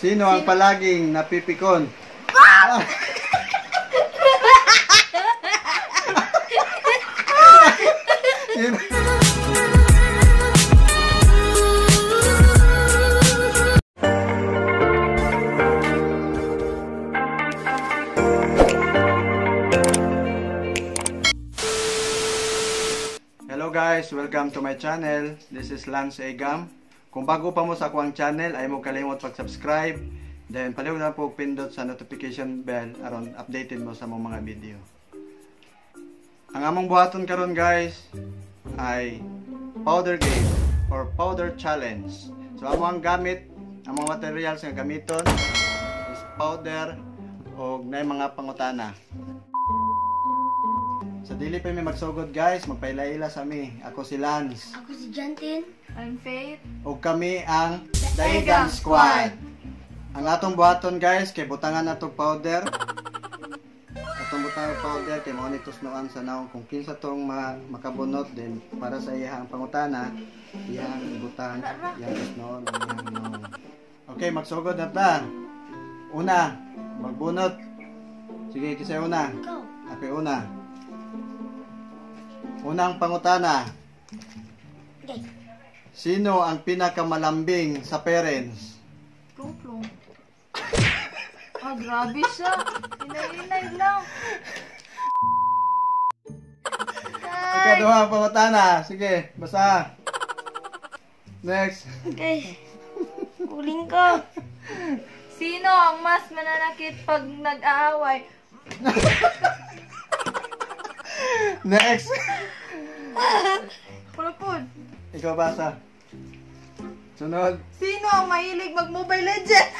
Sino ang palaging napipikon? Sino? Hello guys, welcome to my channel. This is Lance Egam. Kung bago pa mo sa akuang channel, ay mo kalimot pag-subscribe. Then palihog na po pindot sa notification bell aron updated mo sa mga video. Ang among buhaton karon guys ay powder game or powder challenge. So amo ang gamit, ang mga materials nga gamiton is powder og nay mga pangutana. Sa dili pa mi magsugod guys, magpaila-ila sa mi. Ako si Lance. Ako si Jantin. I'm Faith. Ug kami ang Daegan Squad. Ang atong buhaton guys kay butangan nato powder. Atong butangan powder kay mao ni tusnoan sa naong kung kinsa tong makabunot din para sa iyang pangutana, iyang ibutang, iyang tusnoon, iyang naong. Okay, magsugod na ta. Una, magbunot. Sige, kisay una. Ako una. Unang pangutana. Okay. Sino ang pinakamalambing sa parents? Plong-plong. Ah, grabe siya. Inay-inay lang. Ikaduhang pangutana. Sige, basa. Next. Okay. Uling ko. Sino ang mas mananakit pag nag-aaway? Next. Pulupod. Ikaw basa. Sunod. Sino ang mahilig mag-Mobile Legends?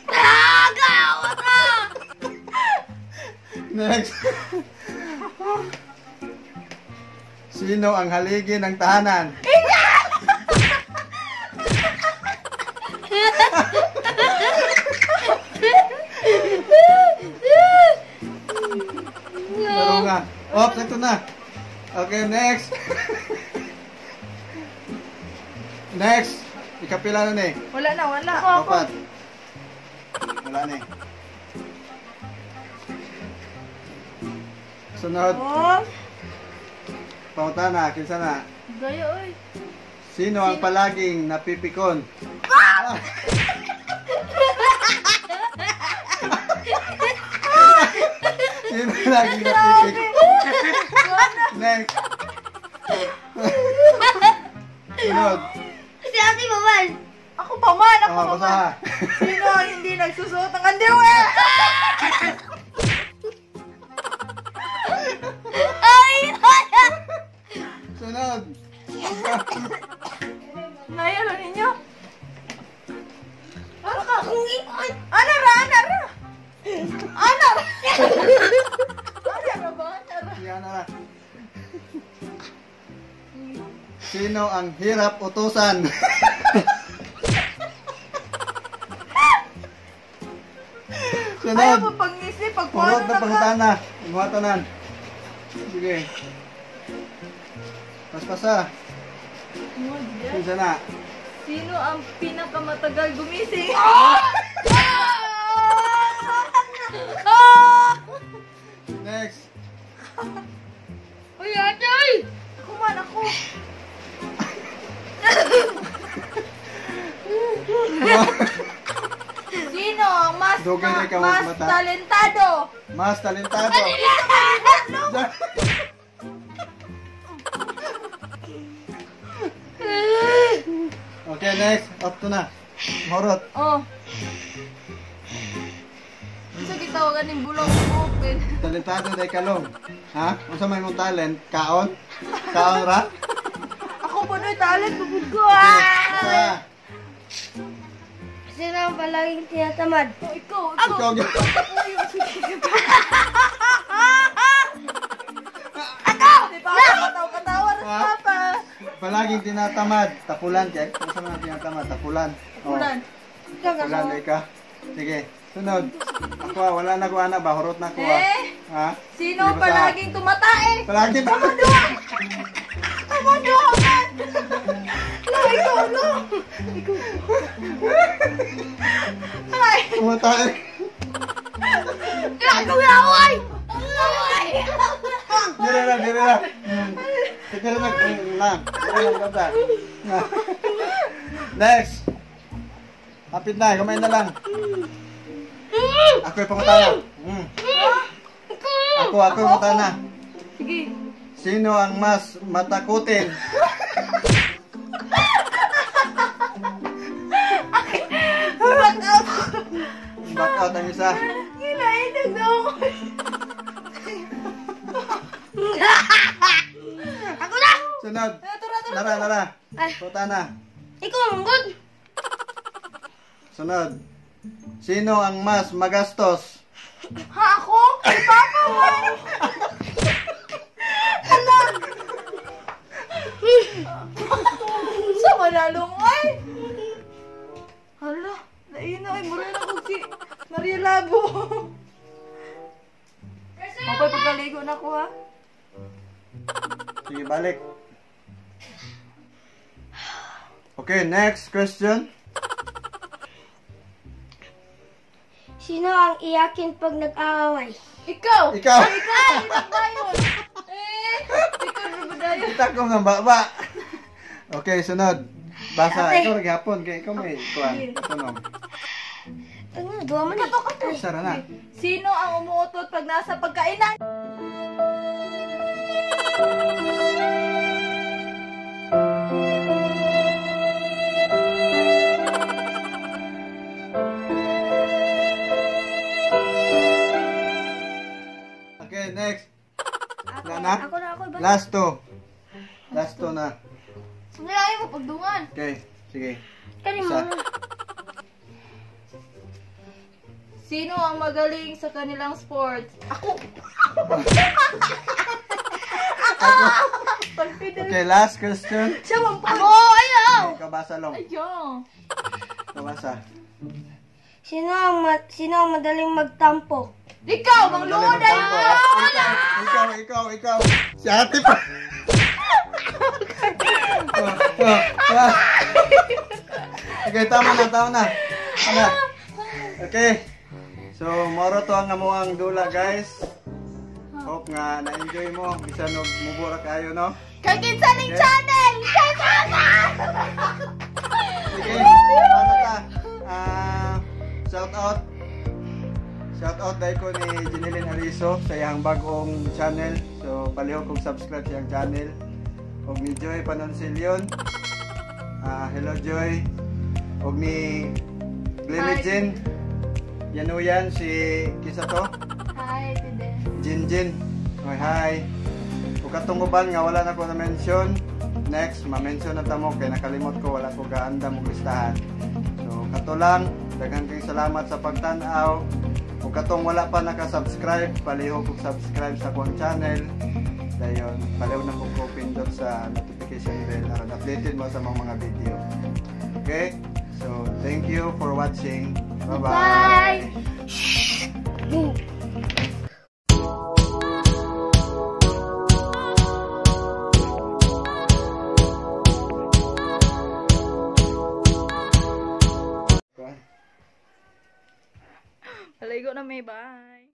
Nagawa ka! Next. Sino ang haligi ng tahanan? Laro nga. Oops, ito na. Okay, next. Next. Ikapila na eh. Wala na, wala. Apat. Wala na eh. Sunod. Oh. Pangutana, kinsa na? Gaya, oy. Sino ang palaging napipikon? Sino laging napipikon? Next. Sunod. Si Ate Maman. Ako pa man, ako pa man. Sino ang hindi nagsusuot ng underwear? Ay! Sunod. Nayalo ninyo? Ano ka? Ano ra? Ano ra? Ano ra? Ano ra ba? Ano ra? Yan na. Sino ang hirap utusan? Sunod. Ayaw mo pag-isip, pagpuano na ka. Pangutana. Buhatanan. Sige. Paspasa. Kinsa na? Sino ang pinakamatagal gumising? Next. Uy, ate! Uy! Ako man, ako. Sino ang mas talentado? Mas talentado. Okay, next. Up to na. Morot. Oh. Unsa gitawagan ning bulong open? Talentado day kalong. Ha? Unsa may mong talent? Kaon? Kaon ra? Ako po no'y talent bubod ko. Okay. Sino ang palaging tinatamad? Oh, ikaw. Ikaw. Ako! Di pa ako katawa na papa. Palaging tinatamad. Tapulan kay. Unsa man ang tinatamad? Tapulan. Tapulan. Tapulan day ka. Sige. Sunod. Ako, wala na ko ana ba? Hurot na ko. Eh? Ha? Sino palaging tumatae? Palaging tumatae. Tama doon! Lo, ikaw, lo! Ikaw. Pangutana. Ako laway! Laway! Dire na, dire na. Dire na, na. Dire na, bata. Na. Next. Hapit na, kumain na lang. Ako yung pangutana. Ako yung pangutana. Sige. Sino ang mas matakutin? Back out. Back out ang isa. Ginaitag daw ko. Ako na! Sunod. Tura, tura. Nara, nara. Ay. Pangutana. Ikaw ang good. Sunod. Sino ang mas magastos? Ha, ako? Si Papa mo. Hala. Sa manalong ay. Hala, naina ay mura na kog si Maria Labo. Okay, pagkaligo na ko ha. Sige, balik. Okay, next question. Sino ang iyakin pag nag-aaway? Ikaw! Ikaw. Ikaw! Ikaw ba yun? Eh, ikaw na ba tayo? Kita ko ng baba. Okay, sunod. Basa, Ate. ikaw naghapon. Kaya ikaw may kuan. Tanong. Ano, duwa man eh. Sara na. Sino ang umuutot pag nasa pagkainan? Okay, next. Ako Wala na? Ako na, ako ba? Last two. Last two na. Sumilangin mo pagdungan. Okay, sige. Kani mo. Isa. Sino ang magaling sa kanilang sports? Ako! Ako! Confident. Okay, last question. Siya man pa. Ako, ayaw! Ikaw basa long. Ayaw. Ikaw basa. Sino ang madaling magtampo? Ikaw, mang Madali luod ay. magtampo. Ikaw, ikaw, ikaw, ikaw. Si ate pa. Oh, oh, ah. Okay, tama na, tama na. Tama. Okay. So, moro to ang amuang dula, guys. Hope nga na-enjoy mo. Bisan og mubura kayo, no? Kay kinsa ning channel! Kay Papa! Sige, ano ta? Ah, shout out. Shout out dahil ko ni Jeneline Ariso sa iyang bagong channel. So, palihog kong subscribe sa iyang channel. Og ni Joy Panoncilion. Ah, hello Joy. Og ni Glenny Hi. Jin. Yanuyan si kisa to. Hi, Tide. Jin Jin. Oy, hi. Ug katong uban nga wala na ko na-mention. Next, ma-mention na tamo kay nakalimot ko wala ko gaandam og listahan. So kato lang, daghan kayong salamat sa pagtan-aw. Ug katong wala pa naka-subscribe, palihog og subscribe sa akong channel. Dayon, palihog na ko pindot sa notification bell aron updated mo sa mga video. Okay? So, thank you for watching. Bye-bye. Bye. Paligo na may bye.